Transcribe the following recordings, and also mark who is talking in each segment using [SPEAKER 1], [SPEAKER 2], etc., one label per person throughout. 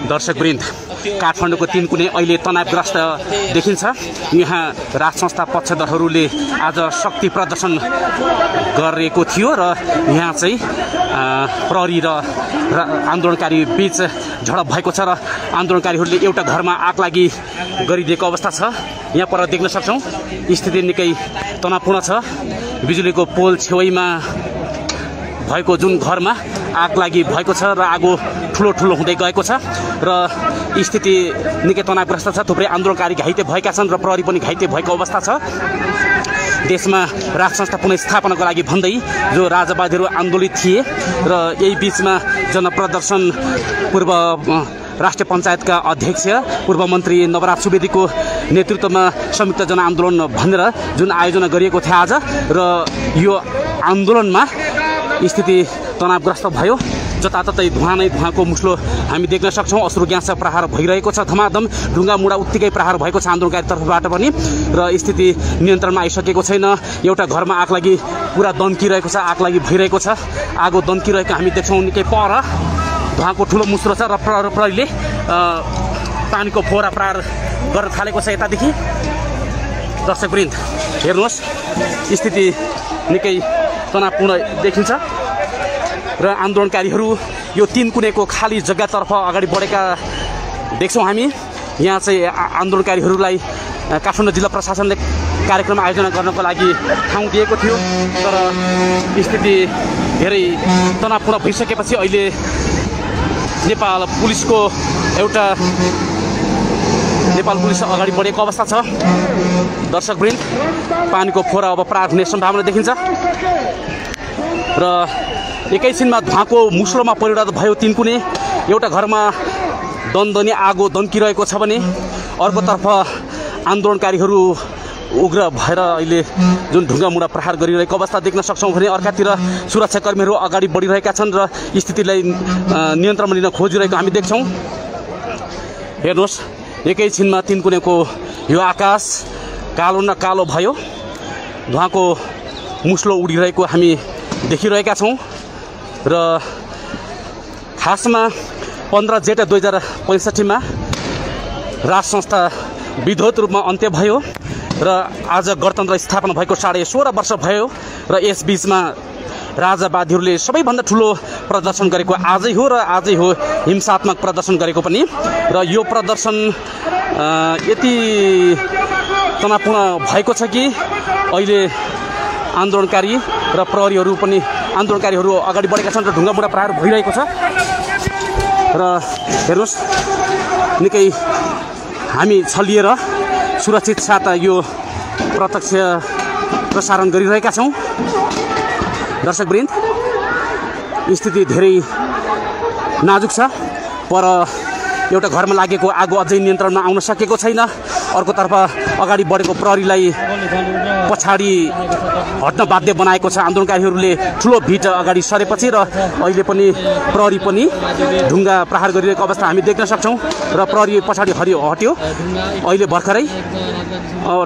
[SPEAKER 1] दर्शकवृन्द, काठमाडौँको तीनकुने अहिले तनावग्रस्त देखिन्छ। यहाँ राज संस्था पक्षधरहरूले आज शक्ति प्रदर्शन गरेको थियो र यहाँ चाहिँ प्रहरी र आन्दोलनकारी बीच झडप भएको छ र आन्दोलनकारीहरूले एउटा घरमा आग लागि गरिदिएको अवस्था छ। यहाँ पर देख्न सक्छौँ स्थिति निकै तनावपूर्ण छ। बिजुलीको पोल छेउमा भएको जुन घरमा आग लागि भएको छ र आगो ठुलो हुँदै गएको छ र स्थिति निकै तनावग्रस्त छ। थुप्रै आन्दोलनकारी घाइते भएका छन् र प्रहरी पनि घाइते भएको अवस्था छ। देशमा राज संस्था पुनर्स्थापनाको लागि भन्दै जो राजावादीहरू आन्दोलित थिए र यही बीचमा जनप्रदर्शन पूर्व राष्ट्रिय पञ्चायतका अध्यक्ष पूर्व मन्त्री नवराज सुवेदीको नेतृत्वमा संयुक्त जनआन्दोलन भनेर जुन आयोजना गरिएको थियो आज, र यो आन्दोलनमा स्थिति तनावग्रस्त भयो। जताततै धुवा नै धुवाको मुस्लो हामी देख्न सक्छौँ। अश्रु ग्यास प्रहार भइरहेको छ। धमाधम ढुङ्गा मुढा उत्तिकै प्रहार भएको छ आन्दोलनकारी तर्फबाट पनि, र स्थिति नियन्त्रणमा आइसकेको छैन। एउटा घरमा आग लागि पुरा दन्किरहेको छ, आग लागि भइरहेको छ। आगो दन्किरहेको हामी देख्छौँ। निकै पर धुवाको ठुलो मुस्लो छ र प्रहरीले पानीको फोहरा प्रहार गर्न थालेको छ यतादेखि। दर्शकवृन्द हेर्नुहोस्, स्थिति निकै तनावपूर्ण देखिन्छ र आन्दोलनकारीहरू यो तीनकुनेको खाली जग्गातर्फ अगाडि बढेका देख्छौँ हामी। यहाँ चाहिँ आन्दोलनकारीहरूलाई काठमाडौँ जिल्ला प्रशासनले कार्यक्रम आयोजना गर्नको लागि ठाउँ दिएको थियो, तर स्थिति धेरै तनावपूर्ण भइसकेपछि अहिले नेपाल पुलिस अगाडि बढेको अवस्था छ। दर्शकवृन्द, पानीको फोहरा अब प्रहार हुने सम्भावना देखिन्छ र एकैछिनमा धुवाको मुस्लोमा परिणत भयो तीनकुने। एउटा घरमा दनदनी आगो दन्किरहेको छ भने अर्कोतर्फ आन्दोलनकारीहरू उग्र भएर अहिले जुन ढुङ्गा मुढा प्रहार गरिरहेको अवस्था देख्न सक्छौँ भने अर्कातिर सुरक्षाकर्मीहरू अगाडि बढिरहेका छन् र स्थितिलाई नियन्त्रणमा लिन खोजिरहेको हामी देख्छौँ। हेर्नुहोस्, एकैछिनमा तीनकुनेको यो आकाश कालो न कालो भयो। धुवाको मुस्लो उडिरहेको हामी देखिरहेका छौँ र खासमा 15 जेठ 2065 राज संस्था विधिवत रूपमा अन्त्य भयो र आज गणतन्त्र स्थापना भएको 16.5 वर्ष भयो र यस बीचमा राजावादीहरूले सबैभन्दा ठुलो प्रदर्शन गरेको आजै हो र आजै हो हिंसात्मक प्रदर्शन गरेको पनि। र यो प्रदर्शन यति तनावपूर्ण भएको छ कि अहिले आन्दोलनकारी र प्रहरीहरू पनि आन्दोलनकारीहरू अगाडि बढेका छन् र ढुङ्गा मुढा प्रहार भइरहेको छ। र हेर्नुहोस्, निकै हामी छलिएर सुरक्षित साथ यो प्रत्यक्ष प्रसारण गरिरहेका छौँ। दर्शकवृन्द, स्थिति धेरै नाजुक छ। पर एउटा घरमा लागेको आगो अझै नियन्त्रणमा आउन सकेको छैन। अर्कोतर्फ अगाडि बढेको प्रहरीलाई पछाडि हट्न बाध्य बनाएको छ आन्दोलनकारीहरूले ठुलो भिड अगाडि सरेपछि, र अहिले पनि प्रहरी पनि ढुङ्गा प्रहार गरिरहेको अवस्था हामी देख्न सक्छौँ र प्रहरी पछाडि हट्यो। अहिले भर्खरै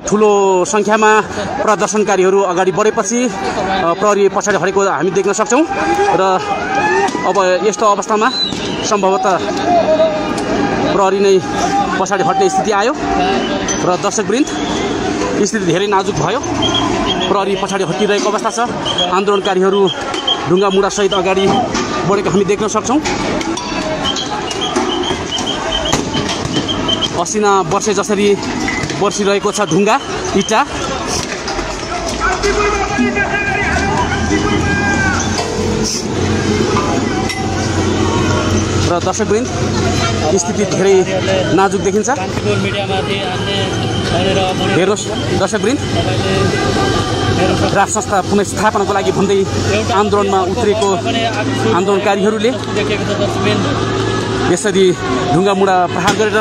[SPEAKER 1] ठुलो सङ्ख्यामा प्रदर्शनकारीहरू अगाडि बढेपछि प्रहरी पछाडि हटेको हामी देख्न सक्छौँ र अब यस्तो अवस्थामा सम्भवतः प्रहरी नै पछाडि हट्ने स्थिति आयो र दर्शकवृन्द, स्थिति धेरै नाजुक भयो। प्रहरी पछाडि हटिरहेको अवस्था छ। आन्दोलनकारीहरू ढुङ्गा मुढासहित अगाडि बढेको हामी देख्न सक्छौँ। असिना वर्षे जसरी बर्सिरहेको छ ढुङ्गा इँटा। र दर्शकवृन्द, स्थिति धेरै नाजुक देखिन्छ। हेर्नुहोस् दर्शकवृन्द, राज संस्था पुनर्स्थापनाको लागि भन्दै आन्दोलनमा उत्रेको आन्दोलनकारीहरूले यसरी ढुङ्गा मुढा प्रहार गरेर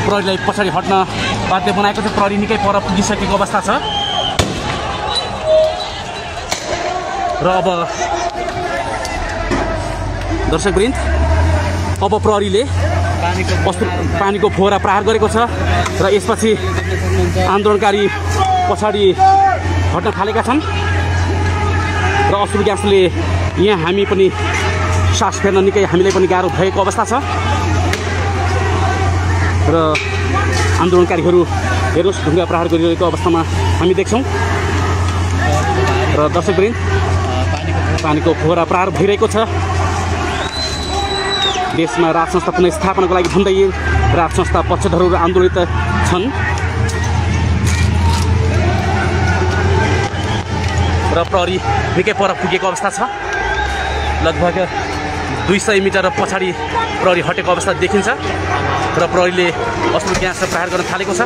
[SPEAKER 1] प्रहरीलाई पछाडि हट्न बाध्य बनाएको छ। प्रहरी निकै पर पुगिसकेको अवस्था छ र अब दर्शकवृन्द, अब प्रहरीले पानीको फोहरा प्रहार गरेको छ र यसपछि आन्दोलनकारी पछाडि हट्न थालेका छन् र अश्रु ग्यासले यहाँ हामी पनि सास फेर्न निकै हामीलाई पनि गाह्रो भएको अवस्था छ। र आन्दोलनकारीहरू हेर्नुहोस् ढुङ्गा प्रहार गरिरहेको अवस्थामा हामी देख्छौँ र दर्शकवृन्द पानीको फोहरा प्रहार भइरहेको छ। देशमा राज संस्था पुनर्स्थापनाको लागि भन्दै राज संस्था पक्षधरहरू आन्दोलित छन् र प्रहरी निकै पर पुगेको अवस्था छ। लगभग 200 मिटर पछाडि प्रहरी हटेको अवस्था देखिन्छ र प्रहरीले अश्रु ग्यास प्रहार गर्न थालेको छ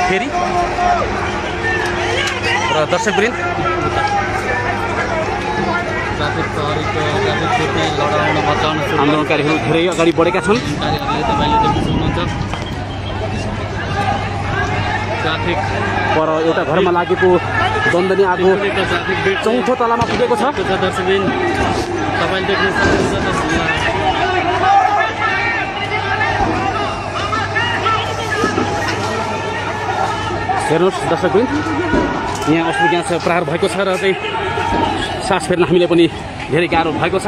[SPEAKER 1] फेरि। र दर्शकवृन्द आन्दोलनकारीहरू धेरै अगाडि बढेका छन्। पर एउटा घरमा लागेको दन्दनी आगो 4औं तलामा पुगेको छ। हेर्नुहोस् दर्शकवृन्द यहाँ अश्रु ग्यास प्रहार भएको छ र चाहिँ सास फेर्न हामीले पनि धेरै गाह्रो भएको छ।